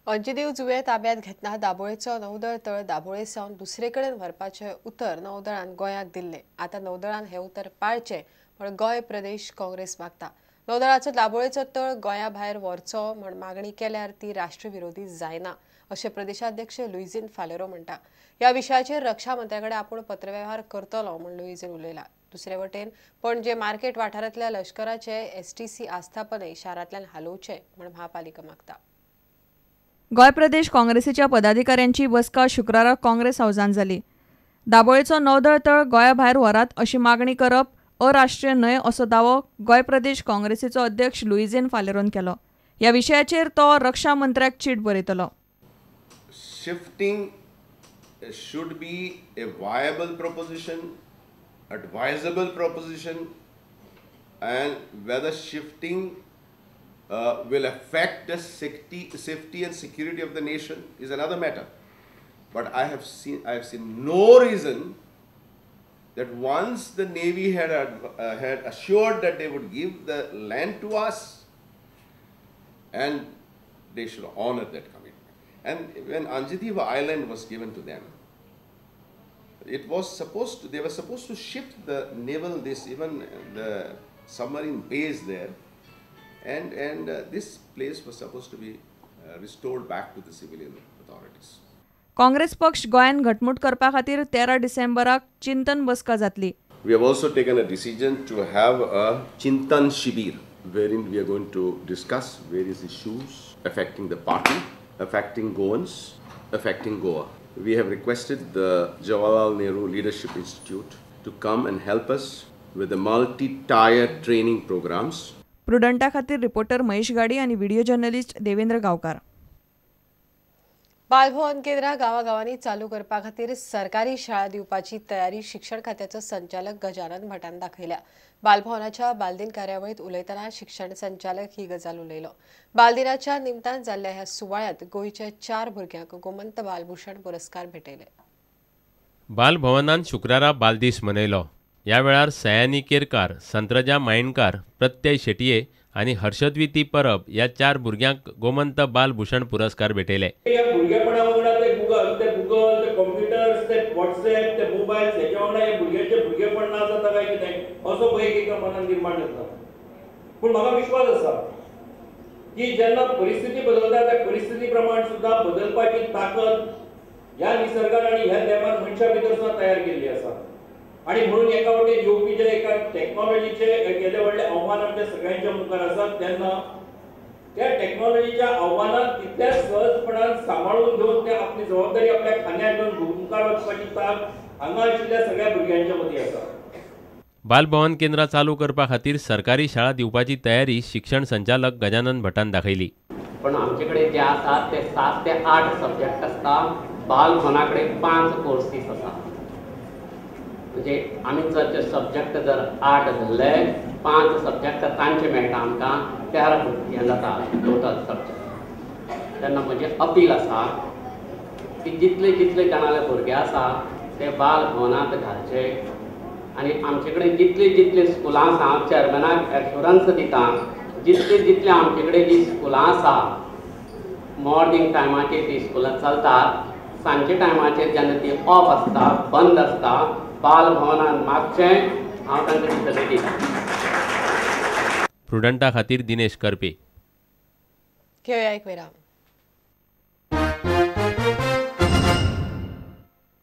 अंजदीव जुवे ताब्यात घेतना दाबोळेचो नौदळ तळ दाबोळे सावन दुसरे कडेन व्हरपाचें उतर नौदळान गोंयाक दिल्लें. आतां नौदळान हें उतर पाळचें म्हण गोंय प्रदेश काँग्रेस मागता. नौदळाचो दाबोळेचो तळ गोंया भायर व्हरचो म्हण मागणी केल्यार ती राष्ट्रविरोधी जायना अशें प्रदेशाध्यक्ष लुईझिन फालेरो म्हणटा. ह्या विशयाचेर रक्षा मंत्र्या कडेन आपूण पत्रवेव्हार करतलो म्हण लुईझिन उलयला. दुसरे वटेन पणजे मार्केट वाठारांतल्या लश्कराचे एसटीसी आस्थापनय शारांतल्यान हालोवचें म्हण महापालिका मागता. गोंय प्रदेश काँग्रेसीच्या पदाधिकाऱ्यांची बसका शुक्रारा काँग्रेस हावजान जाली. दाबोळेचो नौदळ तळ गोंया भायर व्हरात अशी मागणी करप अराष्ट्रीय न्हय असो दावो गोंय प्रदेश काँग्रेसीचो अध्यक्ष लुईझिन फालेरोन केलो. ह्या विशयाचेर तो रक्षा मंत्र्याक चीट बरयतलो. Shifting should be a viable proposition, advisable proposition, and whether shifting will affect the safety and security of the nation is another matter. But I have seen no reason that once the Navy had assured that they would give the land to us, and they should honor that commitment. And when Anjadip Island was given to them, it was supposed to, they were supposed to shift the naval, this even the submarine base there, and this place was supposed to be restored back to the civilian authorities. Congress पक्ष गोंयान घटमूट करपा खातीर 13 डिसेंबराक चिंतन बसका जातली. We have also taken a decision to have a Chintan Shibir, wherein we are going to discuss various issues affecting the party, affecting Goans, affecting Goa. We have requested the Jawaharlal Nehru Leadership Institute to come and help us with the multi-tier training programs. प्रुडंटा खातीर reporter Mahesh गाडी आणि video journalist Devendra गावकार. बालभवन केंद्रां गांवागांवांनी चालू करपा खातीर सरकारी शाळा दिवपाची तयारी शिक्षण खात्याचो संचालक गजानन भटान दाखयल्या. बालभवनाच्या बालदिन कार्यावळीत उलयतना शिक्षण संचालक ही गजाल उलयलो. बालदिनाच्या निमतान जाल्ल्या ह्या सुवाळ्यांत गोंयच्या 4 भुरग्यांक गोमंत बालभूषण पुरस्कार भेटयले. बालभवनान शुक्रारा बालदीस मनयलो. ह्या वेळार सयानी केरकार, संत्रजा मायणकार, प्रत्यय शेटये आनी हर्षद्विती परब ह्या 4 भुरग्यांक गोमंत बालभूषण पुरस्कार भेटयले. भुरगेपणा वांगडा ते गुगल, ते कॉम्प्युटर्स, ते व्हॉट्सएप, ते मोबायल्स हेच्या वांगडा हे भुरग्यांचे भुरगेपण ना जाता काय कितें असो भंय एका मनान निर्माण जाता. पूण म्हाका विश्वास आसा की जेन्ना परिस्थिती बदलता त्या परिस्थिती प्रमाण सुद्दां बदलपाची ताकद ह्या निसर्गान आनी ह्या देवान मनशा भितर सुद्दां तयार केल्ली आसा. आनी म्हणून एका वटेन येवपी जे एका टॅक्नॉलॉजीचे केदे व्हडले आव्हान आमच्या सगळ्यांच्या मुखार आसा तेन्ना त्या टॅक्नॉलॉजीच्या आव्हानाक तितल्याच सहजपणान सांबाळून घेवन ते आपली जबाबदारी आपल्या खांद्यार घेवन मुखार वचपाची तांक हांगा आशिल्ल्या सगळ्या भुरग्यांच्या मदीं आसा. बालभवन केंद्रां चालू करपा खातीर सरकारी शाळा दिवपाची तयारी शिक्षण संचालक गजानन भटान दाखयली. पण आमचे कडेन जे आसा ते 7 ते 8 सब्जेक्ट आसता. बालभवना कडेन 5 कोर्सीस आसा. म्हणजे आमी जर सब्जेक्ट जर 8 धरले, 5 सब्जेक्ट तांचे मेळटा आमकां, 13 हें जाता टोटल सब्जेक्ट. तेन्ना म्हजें अपील आसा की जितले जितले जाणाले भुरगे आसा ते बालभवनांत घालचे आनी आमचे कडेन जितली जितली स्कुलां आसा, हांव चेअरमॅनाक एश्योरन्स दिता, जितली जितली आमचे कडेन जी स्कुलां आसा मॉर्निंग टायमाचेर ती स्कुलां चलतात, सांजच्या टायमाचेर जेन्ना ती ऑफ आसता, बंद आसता, बालभवनान मागचें हांव तांकां ती सगळी दिता. प्रुडंटा खातीर दिनेश करपे. घेवया एक विराम.